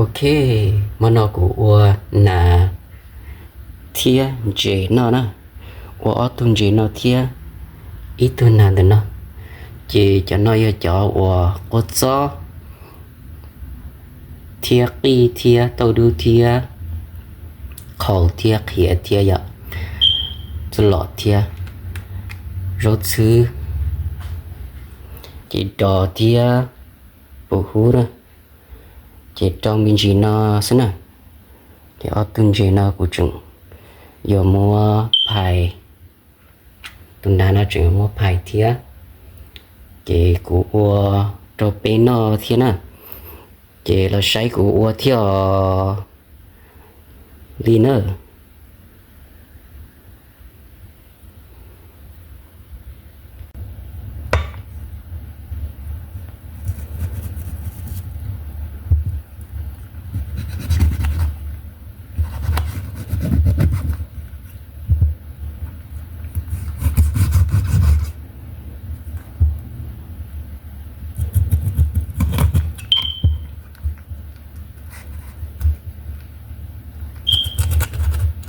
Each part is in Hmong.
Ok, hmo no kuv ua nas thiab ntses noj na, ua ob tug ntses no thiab ib tug nas ntawm no. Ces cov no yog cov uas quav txob thiab qij thiab tauj dub thiab qhaus thiab qhiav thiab yom, txuj lom thiab zaub txhwb, ces dos thiab pum hub na. Ces rau me ntsis no xwb na. Ces ob tug ntses no kuv tseem yuav muab phais, tus nas no tseem yuav muab phais thiab. Ces kuv ua rau peb noj thiab na. Ces los saib kuv ua thiab os. Li na.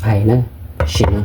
Phais na, sim na.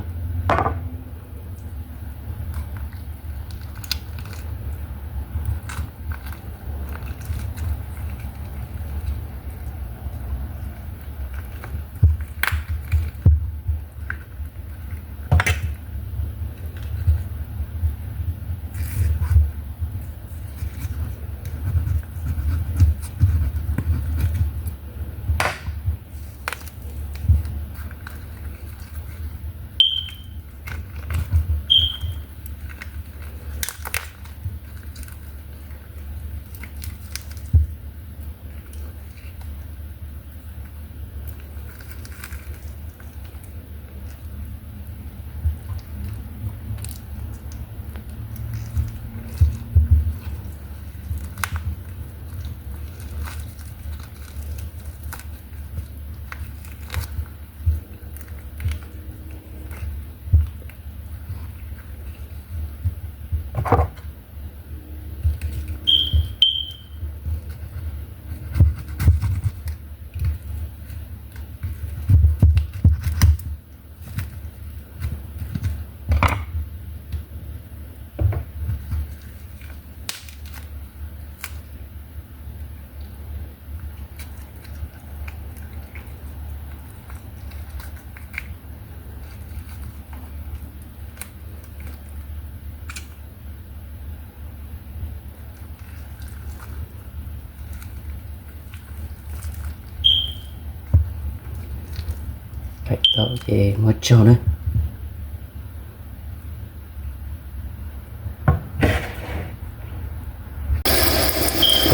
Phais tau ces muab tsaug na.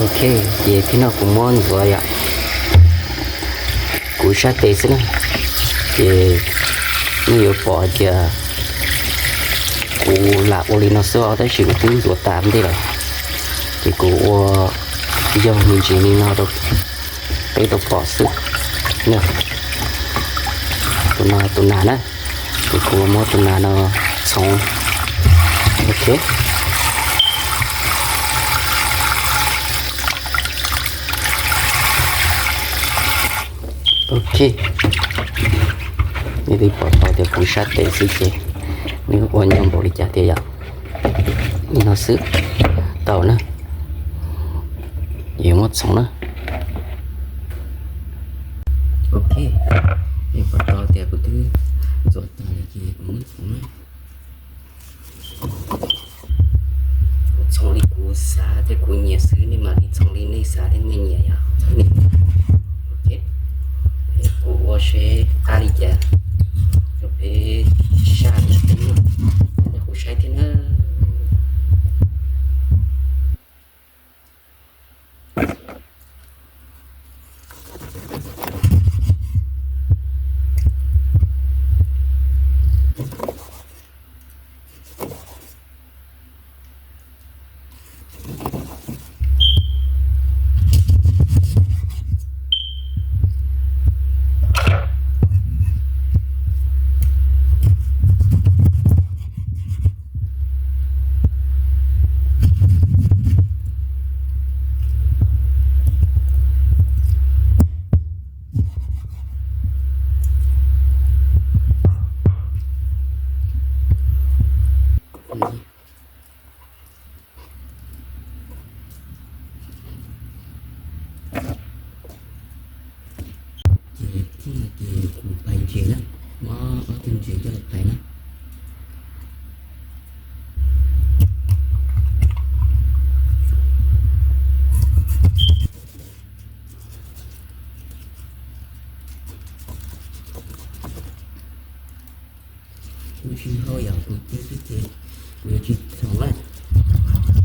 Ok, ces thib no kuv muab ntxuav yom, kuv sab tes xwb na. Ces nej yuav pom hais tias kuv lam ua li no xwb os, tab sis kuv twb ntxuav tas ntej lawm. Ces kuv ua yog me ntsis li no rau peb tau pom xwb. Tus no tus nas na, ces kuv muab tus nas no txhoov. Ok. Ok, nej twb pom tau tias kuv sab tes xwb ces nws ua nyuaj npaum li cas tiag yom. Li no xwb tau na, yuav muab txhoov na. Ok, nej pom tau tias kuv twb ntxuav tag lawm ces kuv muab txhoov na. Kuv txhoov li kuv xav thiab kuv nyiam xwb, nej mam li txhoov li nej xav thiab nej nyiam yom. Ok, kuv ua seb qab li cas rau peb saj thiab peb noj, rau kuv saib thiab na. Phais ntses na, muab ob tug ntses coj los phais na. Kuv tsis hau yam kuv twb xwb ces kuv yuav tsis txhoov na,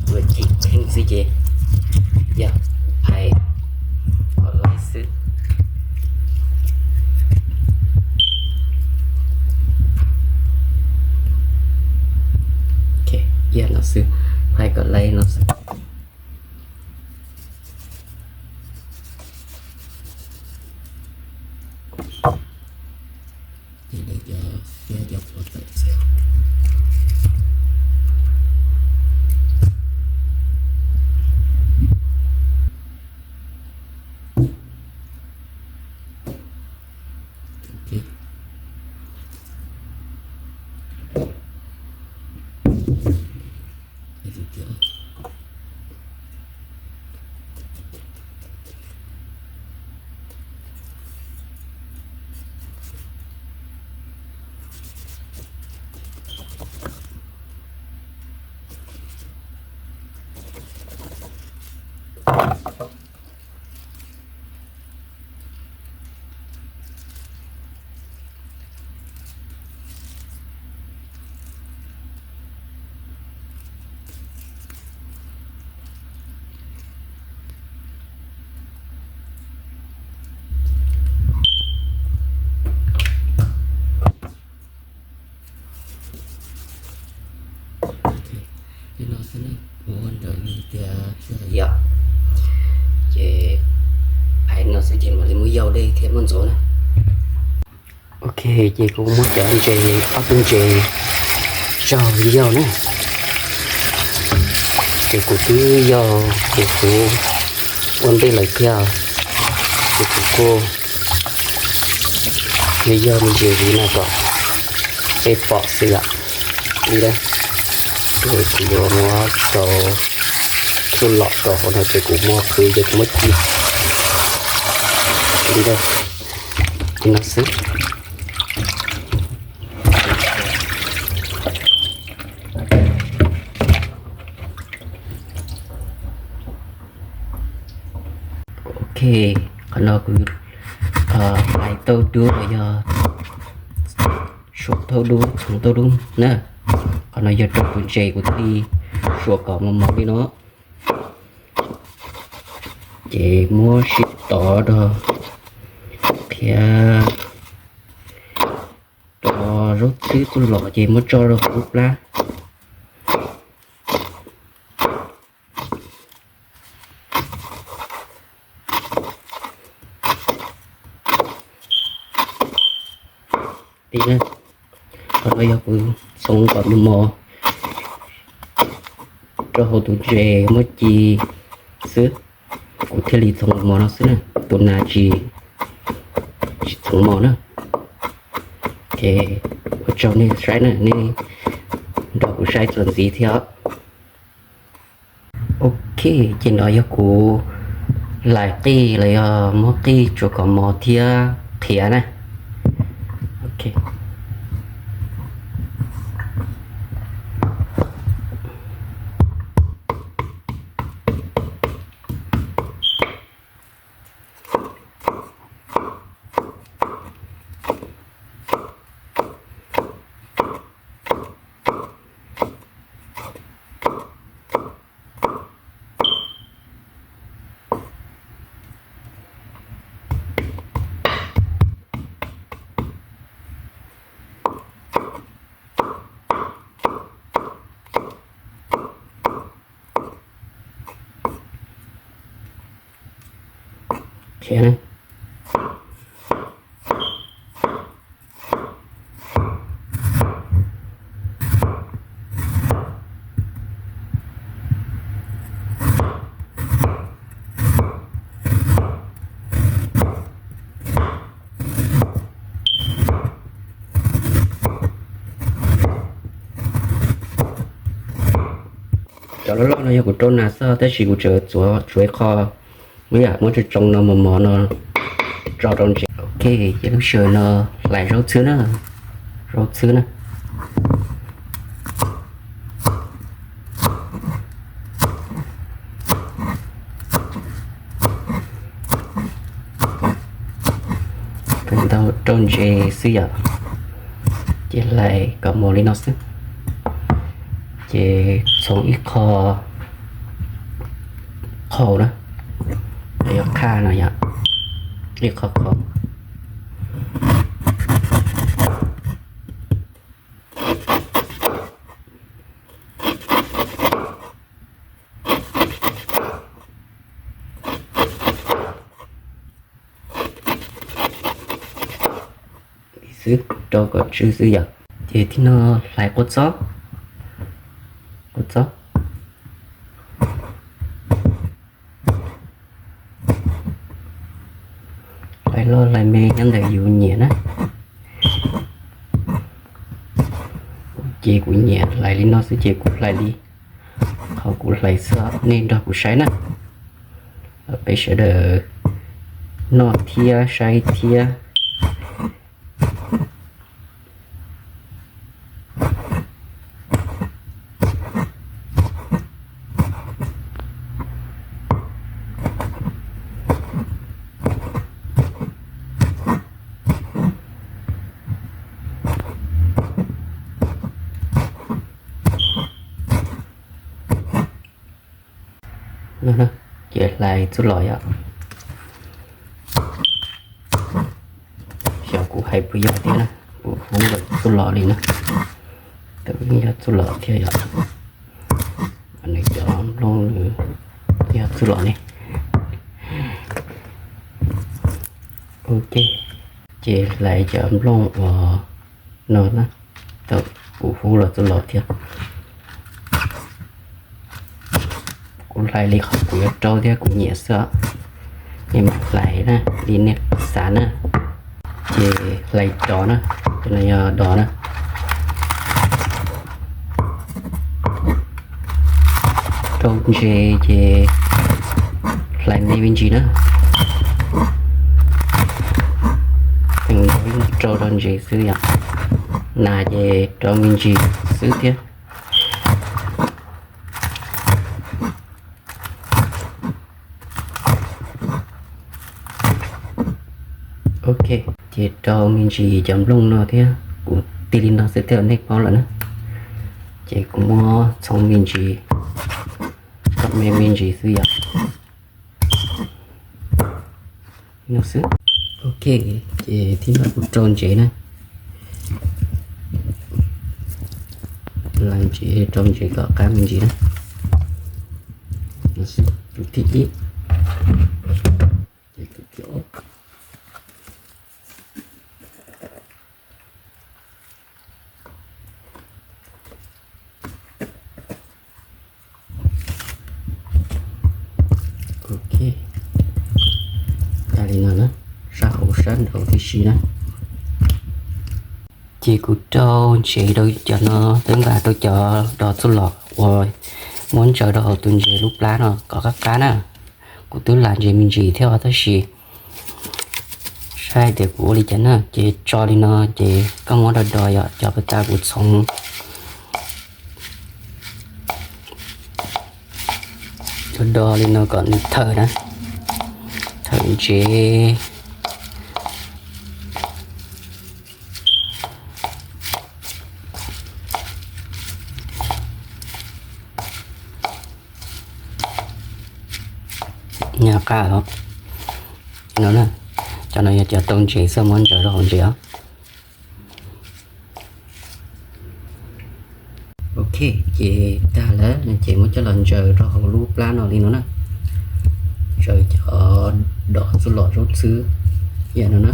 kuv yuav tsis kheej xwb ces yog phais kom laib xwb. Yog no xwb, phais kom laib no xwb. Ces lawv cov xiab cov pov tawm xwb. Li no xwb na, ua ntawm li tias xwb yom. Ces phais no xwb ces mam li muab yau dej thiab muab ntxuav na. Ok, ces kuv muab cov ntses, ob tug ntses tsaug yau na. Ces kuv twb yau, ces kuv ua ntej lawm thiab, ces kuv kuj yog yog me ntsis li no kom peb pom xwb yom. Li na, ces kuv yuav muab rau, kuj lom rau hauv no ces kuv muab qhwv ces kuv muab ci li ntawd, li no xwb. Ok, qhov no kuv hlais tauj dub los yog suam tauj dub, txhoov tauj dub na. Qhov no yog rau tus ntses kuv thiaj li suam kom mos mos li no. Ces muab sib tov rau thiab rau zaub txhwb kuj los ces muab tso rau hauv lub plab. Li na, qhov no yog kuv txhoov kom mos mos rau hauv tus ntses muab ci xwb, kuv thiaj li txhoov mos mos no xwb na, tus nas tsis, tsis txhoov mos na. Ok, ua tsaug nej saib na, nej nrog kuv saib txuas ntxiv thiab. Ok, ces no yog kuv hlais qij los yog muab qij tsuav kom mos thiab qhiav na. Ok. Cov loj loj no yog kuv rau nas xwb tab sis kuv tseem txuav tshuav ib qho, muab yam muab tsoo tsoo no mos mos no tso rau ntses. Ok, ces lub sij hawm no hlais zaub txhwb na, zaub txhwb na. Ntau rau ntses xwb yom, ces hlais kom mos li no xwb. Ces txhoov ib qho qhau na, yog qhaj no yom, ib qho qhau. Xwb rau kom tsw xwb yom. Ces thib no hlais kua txob, kua txob. Hlais loj hlais me nyob ntawm yus nyiam na. Ces kuv nyiam hlais li no xwb ces kuv hlais li qhov kuv hlais xwb, nej nrog kuv saib na. Peb sawv daws noj thiab saib thiab. Ces hlais txuj lom yom. Xyov kuv hais puas yog thiab na, kuv hu lawm txuj lom li na. Twb yog txuj lom thiab yom. Nws cov nplooj nws yog txuj lom ne. Ok, ces hlais cov nplooj uas no na, tau kuv hu los txuj lom thiab. Kuv hlais li qhov kuv yuav rau thiab kuv nyiam xwb. Nej mam hlais na, li nej xav na. Ces hlais dov na, cov no yog dov na. Rau ntses ces hlais me me ntsis na. Rau rau ntses xwb yom. Nas ces rau me ntsis xwb thiab. Ok, ces rau me ntsis cov nplooj no thiab, kuv tig li no xwb thiaj nej paub lawm na. Ces kuv muab txhoov me ntsis, kom me me ntsis xwb yom. No xwb. Ok, ces thib no kuv rau ntses na. Hlais ntses, rau ntses kom qab me ntsis na. Tus thib ib. Ok, li no na, sab hauv sab nraud tib si na. Ces kuv rau ntses rau cov no, twb nqa rau cov dov txuj lom uas muab ntsaws rau hauv tus ntses lub plab no kom qab qab na. Kuv twb hlais ntses me ntsis thiab os, tab sis saib hais tias kuv ua li cas na, ces tso li no ces koj muab do do yom, cov pas tas kuv txhoov do do li no kom nws thawm na, thawm ntses. Nyaj qab os. No na, cov no yog cov rau ntses xwb, muab ntsaws rau hauv ntses os. Ok, ces tag lawm ces muab coj los ntsaws rau hauv lub plab no li no na. Ntsaws cov dov txuj lom zaub txhwb ib yam no na.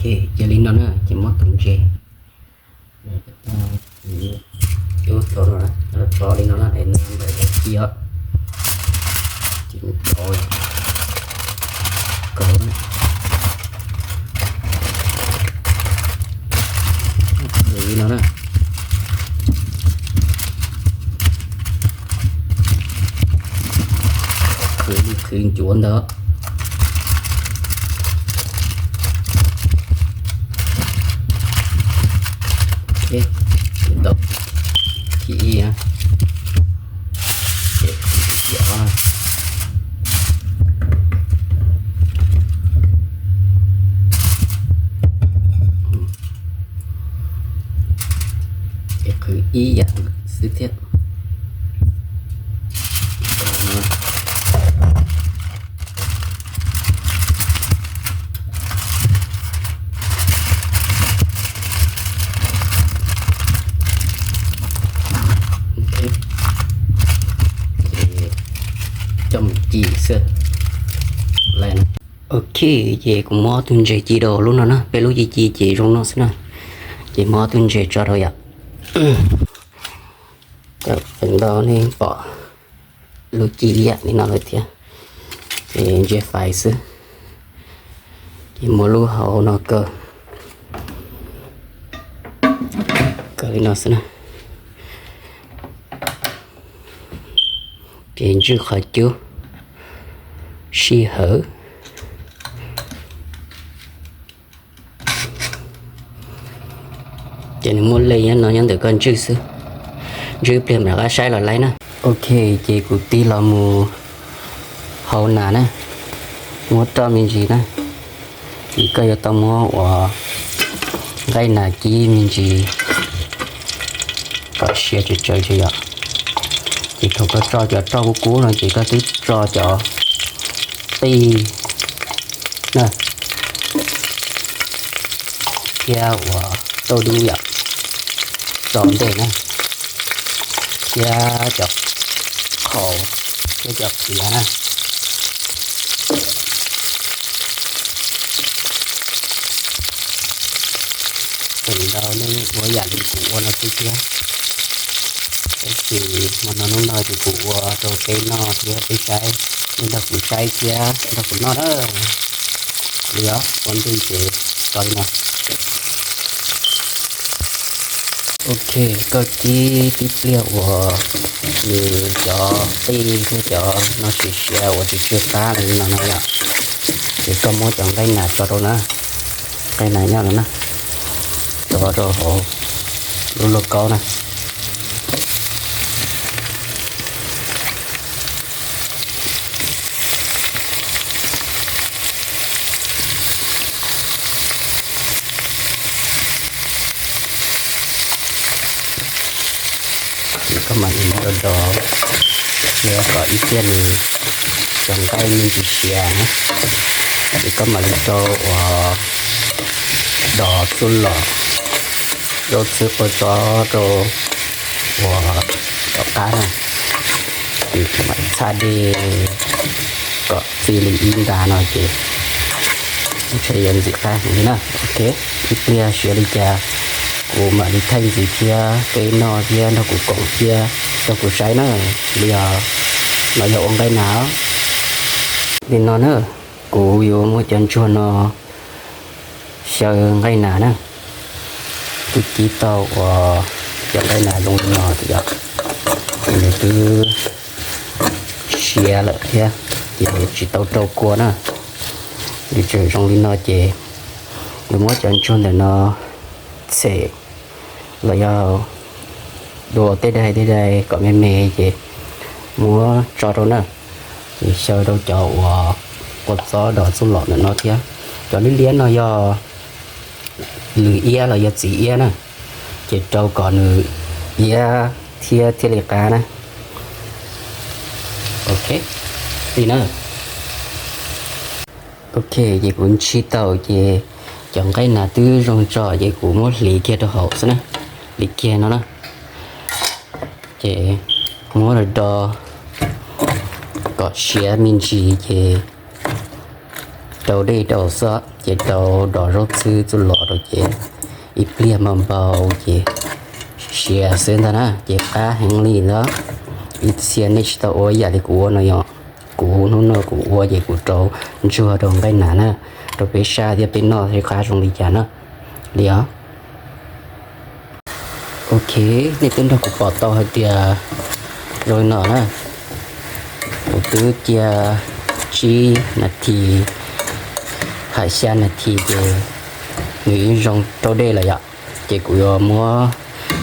Ces li no na ces muab tus ntses, ua tau li no na es nws ntawm ci os, ces nws tau kaus na, li no na. Qhwv li qhwv ncuav ntawd. Tau ci ib, ces qhwv ib yam xwb thiab. Coj mus ci xwb. Ok, ces kuv muab tus ntses ci rau lub no na, peb lub ci ci ces zoo no xwb na. Ces muab tus ntses tso rau yom. Cov feem ntau nej pom lub ci ib yam li no lawm thiab, ces ntsia fais xwb. Ces muab lub hauv no kaw, kaw li no xwb na. Ces ntswj qhov cub, sij hawm. Ces nws muaj lej nyob no nyob ntawm koj ntswj xwb. Ntswj ib pliag mam rov qab saib los laib na. Ok, ces kuv tig los mus hau nas na, muab roj me ntsis na. Ces koj yuav tau muab uas nqaij nas kib me ntsis kom siav tsawv tsawv tso yom. Ces thaum koj tso cov roj kub kub no ces koj twb tso cov qij na, thiab uas tauj dub yom, tso ntej na, thiab cov qhaus thiab cov qhiav na. Feem ntau nej ua yam li kuv ua no xwb thiab, tab sis hmo no hnub no ces kuv ua rau peb noj thiab peb saib, nej nrog kuv saib thiab nrog kuv noj na. Li os, ua ntej ces tso li no. Ok, koj kib tib pliag uas nws cov qij thiab cov no siav siav uas tsis tsw qab li no no yom, ces koj muab cov nqaij nas tso rau na, nqaij nas nyob no na, tso rau hauv lub lauj kaub na. Ces koj mam li muab do do thiab kom ib pliag nws cov nqaij me ntsis siav na, ces koj mam li rau uas dos txuj lom, rau txhwb kua txob rau uas tom qab na, ces kuv mam txhaj dej kom txi li ib nta no ces ntshe yuav ntxim qab heev li na. Ok, ib pliag siav li cas kuv mam li thaij ntxiv thiab peb noj thiab nrog kuv koom thiab nrog kuv saib na. Li os, no yog ua nqaij nas li no na. Kuv yuav muab cov ntsuag no xyaw nqaij nas na. Kuv kib tau uas cov nqaij nas zoo li no yom, ces nws twb siav lawm thiab, ces tsis tau rau kua na. Nws tseem zoo li no ces yuav muab cov ntsuag ntawm no txhem los yog dua tej dai tej dai kom me me ces muab tso rau na. Ces xyaw rau cov uas kua txob dos txuj lom ntawm no thiab. Cov liab liab no yog lwm iab los yog txiv iab na, ces rau kom nws iab thiab thiaj li qab na. Ok, li na. Ok, ces kuv ntshis tau ces cov nqaij nas twb zoo tso ces kuv muab hliv kiag rau hauv xwb na, hliv kiag no na. Ces muab do do kom siav me ntsis ces rau dej rau xwb. Ces rau dos zaub txhwb txuj lom rau ces ib pliag npau npau ces siav xwb ntag na, ces qab heev li ntag. Ib txhia nej tsis tau ua ib yam li kuv ua no yom. Kuv hnub no kuv ua ces kuv rau ntsuag rau nqaij nas na, rau peb saj thiab peb noj thiaj qab zoo li cas na. Li os. Ok, nej twb nrog kuv pom tau hais tias zoo li no na. Kuv twb cia tsib nas this, hais xya nas this ces nws yeej zoo rau dej lawm yom. Ces kuv yuav muab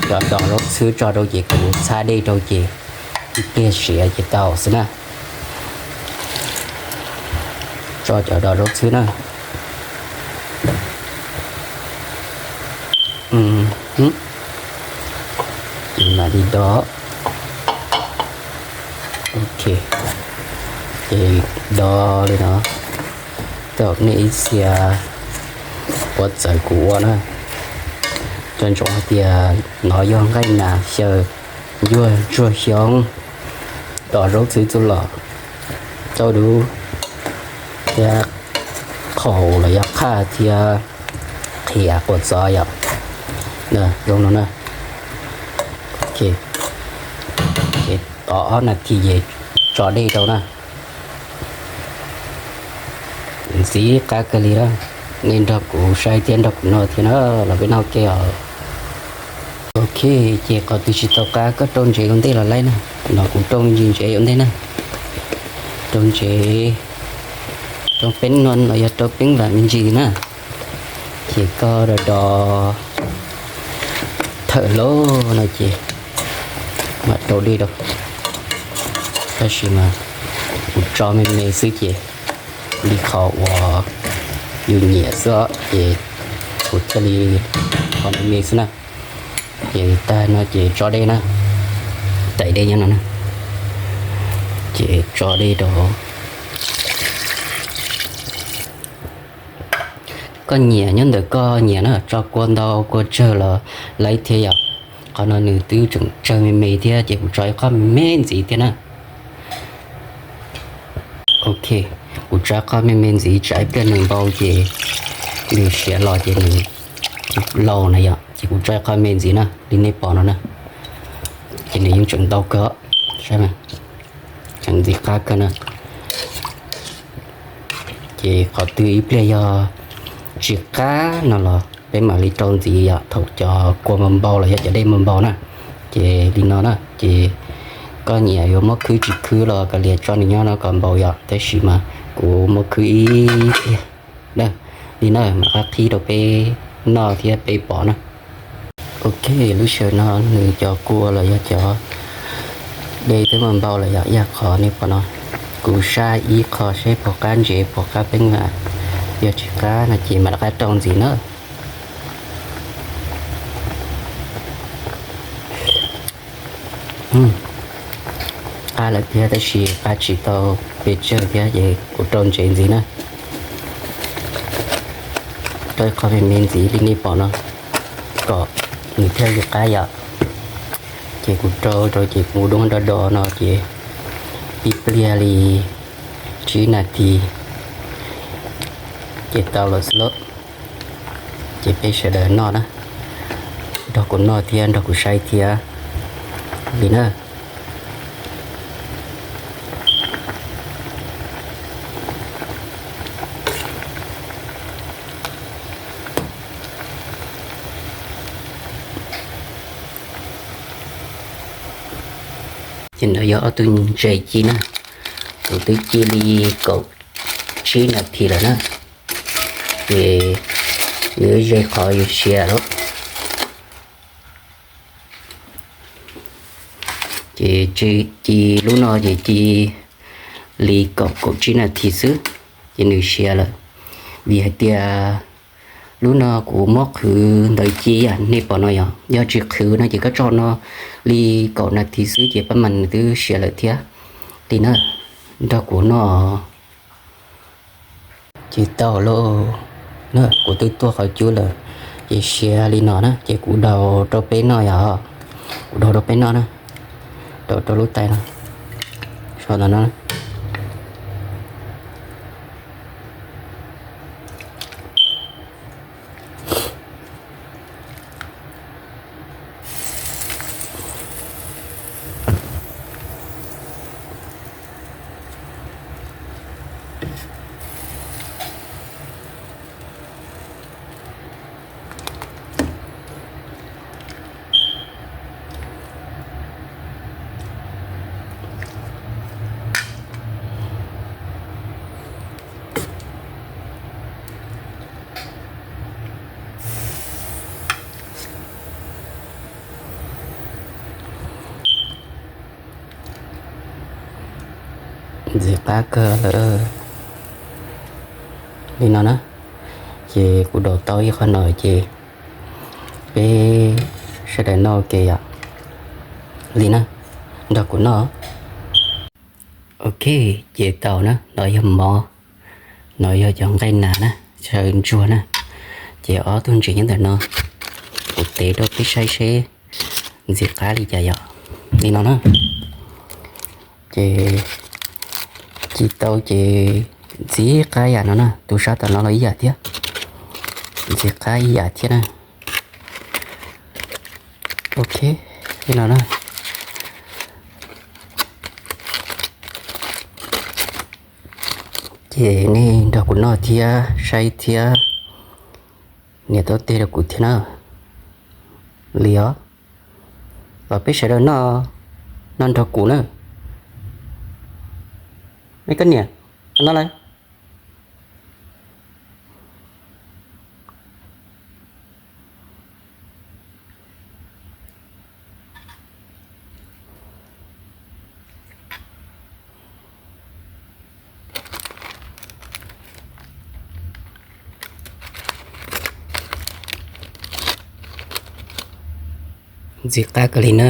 cov dos zaub txhwb tso rau ces kuv txhab dej rau ces ib pliag siav ces tau xwb na. Tso cov dos zaub txhwb na. Ces mam li do. Ok, ces do li no. Thaum nej ib txhia puav txawv kuv ua na, nco ntsoov hais tias no yog nqaij nas xyaw, ncuag ntsuag xyoob, dos zaub txhwb txuj lom, tauj dub thiab qhaum los yog qhaj thiab qhiav quav txob yom. Zoo no na. Ok, ces tau ob nas this ces tso dej rau na. Ntxiv qab kawg li na. Nej nrog kuv saib thiab nrog kuv noj thiab na, los peb noj ke os. Ok, ces qhov twg tsis tau qab koj rau ntsev ua ntej los laib na. No kuv rau me ntsis ntsev ua ntej na. Rau ntsev, rau peeb no los yog rau peeb vam me ntsis na. Ces koj do do thawm lauj no ces mam rau dej rau. Tab sis mas kuv tso me me xwb ces li qhov uas yus nyiam xwb os, ces kuv thiaj li qhov me me xwb na. Ces tag no ces tso dej na, tais dej nyob no na, ces tso dej rau. Koj nyiam nyob ntawm koj nyiam na, tso kua ntau kua tsawg los laib thiab yom. Qhov no nws twb tseem tsawg me me thiab ces kuv tso ib qho me me ntxiv thiab na. Ok, kuv tso ib qho me me ntxiv tsam ib pliag nws npau ces nws siav los ces nws laus na yom, ces kuv tso ib qho me ntxiv na, li nej pom no na. Ces nws yeej tseem ntau kawg, saib mas, tseem ntxim qab kawg na. Ces qhov twg ib pliag yog tsis qab no los peb mam li rau ntxiv yom, thaum cov kua npau npau los yog cov dej npau npau na. Ces li no na, ces koj nyiam yuav muab khwb tsis khwb los kav liam tso nws nyob no kom npau yom, tab sis mas kuv muab khwb ib pliag na. Li na mam qab qhib rau peb noj thiab peb pom na. Ok, lub sij hawm no nws cov kua los yog cov dej twb npau npau lawm yom, yog qhov nej pom no. Kuv saj ib qho seb puas qab ntsev puas qab peeb vam, yog tsis qab no ces mam rov qab rau ntxiv na. Qab lawm thiab tab sis qab tsis tau pes tsawg thiab ces kuv rau ntsev ntxiv na. Rau ib qho me me ntxiv li nej pom no kom nws thiaj li qab yom. Ces kuv rau rau ces kuv doob do do no ces ib pliag li tsib nas this ces tau lawm xwb lauj. Ces peb sawv daws noj na, nrog kuv noj thiab nrog kuv saib thiab li na. Ces ntawd yog ob tug ntses ci na, kuv twb ci li kaum tsib nas this lawm na, ces nws ze qhov yuav siav lawm. Ces ci lub no ces ci li kaum kaum tsib nas this xwb ces nws siav lawm. Vim hais tias lub no kuv muab qhwv ntawd ci yam nej pom no yom, yog tsis qhwv no ces koj tso no li kaum nas this xwb ces pab mas nws twb siav lawm thiab. Li na, nrog kuv noj. Ces tau lauj, kuv twb tuaj qhov cub lawm, ces siav li no na ces kuv daus rau peb noj yom, kuv daus rau peb noj na, daus rau lub tais no, sau ntawm no. Ntxim qab kawg lawm li no na. Ces kuv download tau ib qho no ces peb sawv daws noj ua ke yom. Li na, nrog kuv noj. Ok, ces tau na, no yog mov, no yog cov nqaij nas na, saw ntsuag na. Ces ob tug ntsis nyob ntawm no, kuv tev rau peb saib seb ntxim qab li cas yom. Li no na. Ces ci tau ces ntxim qab yam no na, tus sab tom no los ib yam thiab, ntxim qab ib yam thiab na. Ok, li no na. Ces nej nrog kuv noj thiab saib thiab, niam tau teg rau kuv thiab na. Li os, los peb sawv daws noj, noj nrog kuv na. Nej koj niam, noj lawm. Ntxim qab kawg li na,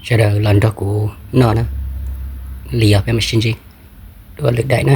sawv daws los nrog kuv noj na. Li os, peb mam sib ntsib dua lwm daim na.